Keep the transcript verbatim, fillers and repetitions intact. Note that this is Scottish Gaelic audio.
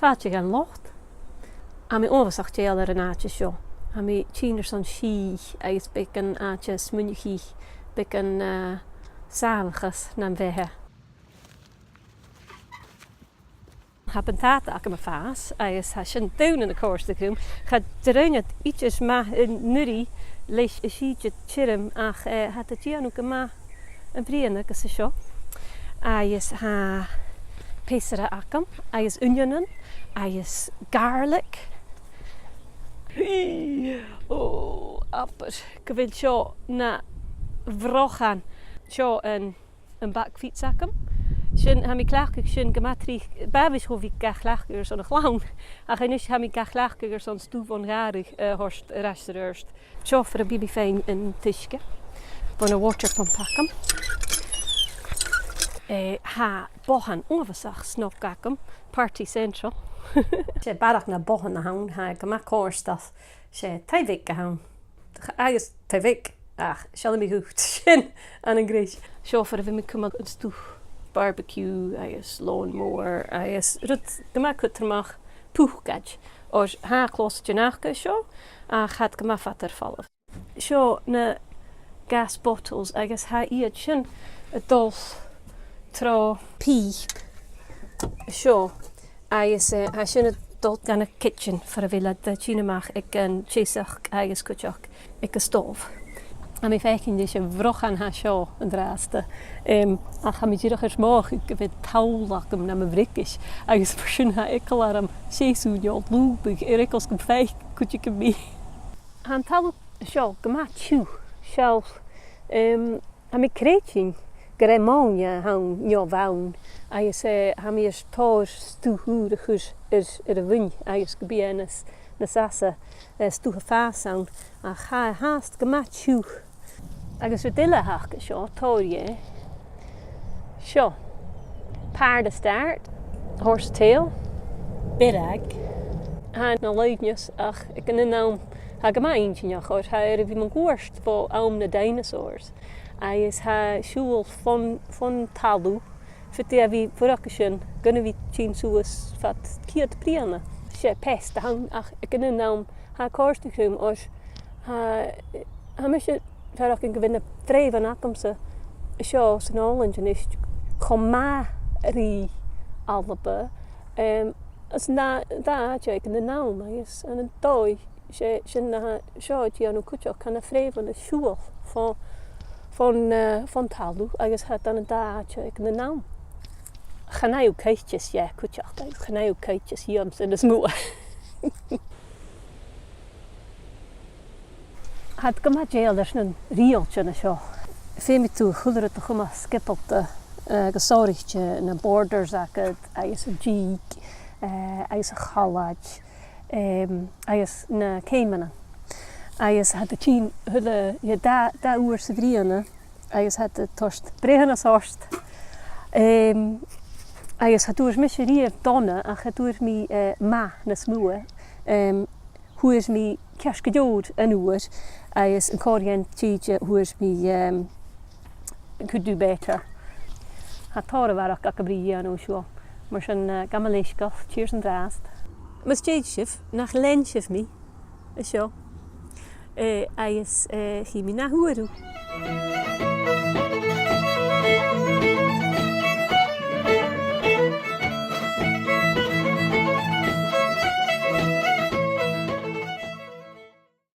Fàilte dhan lot. Tha mi uabhasach dèidheil air an àite seo. Tha mi a' tighinn airson sìth agus beagan àite smaoineachaidh, beagan, eh, sàmhachas nam bheatha. Tha buntàta agam a' fàs, agus tha sin daonnan a' còrdadh rium. Cha do rinn iad idir math an-uiridh leis an t-sìde tioram, ach, eh, tha iad a' dèanamh gu math am-bliadhna agus an seo. Agus tha peasair agam, agus uinneanan, agus garlic. Ò, abair gu bheil seo na bhrochan. Seo an, am back feet agam. Sin, tha mi a' cleachdadh sin gu math tric, b' àbhaist dhomh a bhith ga chleachdadh airson a' chlann. Ach a-nis tha mi ga chleachdadh airson stuth bhon ghàrradh, eh, a thoirt air ais air adhart. Seo far am bi mi a' faighinn an t-uisge bhon a' water pump agam. Eh, tha bothan uabhasach snog agam, Party Central. 'S e barrachd na bothan a th' ann, tha e gu math cofhurtail, 's e taigh-bheag a th' ann. Agus taigh-bheag, ach seallaidh mi dhut sin ann an greis. Seo far am bi mi a' cumail an stuth barbecue agus lawnmower agus rud gu math cudromach, pucaid. Oir tha closaid aca seo, ach tha iad gu math fada air falbh. Seo na gas bottles agus tha iad sin a' dol tro pìob seo. Agus, eh, tha sin a' dol dhan a' kitchen far a bheil iad a' tighinn a-mach aig an t-seasg agus cuideachd aig an stòbh. Tha mi a' faicinn leis a' bhrochan a tha seo an-dràsta. Em, ach tha mi dìreach air smaoineachadh gu bheil toll agam nam bhriogais, agus mar sin tha eagal orm seasamh no lùbadh air eagal 's gum faic cuideigin mi. Tha an talamh seo gu math tiugh, seall, em, tha mi a' creidsinn gur e mòine a th' ann, no bhonn, agus, eh, tha mi air tòrr stuth ùr a chur air, air a' mhuin agus gum bi e nas, nas fhasa, eh, stuth a' fàs ann, ach tha e fhathast gu math tiugh. Agus rud eile a th' aca seo, tòrr dheth. Seo. Pàrd a' start, horsetail, biorag. Tha e na loidhneas ach aig an aon àm tha e gu math inntinneach, oir tha e air a bhith mun cuairt bho àm nan dinosaurs. Agus tha e a' siubhal fon, fon talamh, faodaidh e a bhith fuireach an sin, gun a bhith a' tighinn suas fad ceud bliadhna. 'S e pest a th' ann, ach aig an aon àm tha e a' còrdadh rium, oir tha, tha mise a' faireachdainn gu bheil na freumhan agamsa seo san Òlaind a-nis cho math ri Alba, em, anns an dà, dà àite aig an aon àm, agus ann an dòigh, 's e sin na tha seo a' dèanamh cuideachd, tha na freumhan a' siubhal fo-, fon, eh, fon talamh agus tha iad ann an dà àite aig an aon àm. Chan eil thu a' creidsinn e cuideachd, agus chan eil thu a' creidsinn dhìomsa nas motha. Tha iad gu math dèidheil airson nan riaghailtean seo. Feumaidh tu a h-uile rud a chumail sgiobalta, eh, gu sònraichte na borders agad, agus an dìg, eh, agus a' chalaid, em, agus na ceumannan. Agus tha iad a' tighinn a h-uile, eh, dà, dà uair sa bhliadhna, agus tha iad a' toirt breitheanas ort. Em, agus cha d' fhuair mise a-riamh dona, ach cha d' fhuair mi, eh, math nas motha. Em, fhuair mi ceart gu leòr an uair, agus an còrr dhen tìde fhuair mi, em, could do better. Tha tòrr a bharrachd agam ri dhèanamh an seo. Mar sin, eh, gabh mo leisgeul, tìoraidh an-dràsta. Mus tèid sibh, nach lean sibh mi an seo. Eh, agus, eh, chì mi na h-uair thu.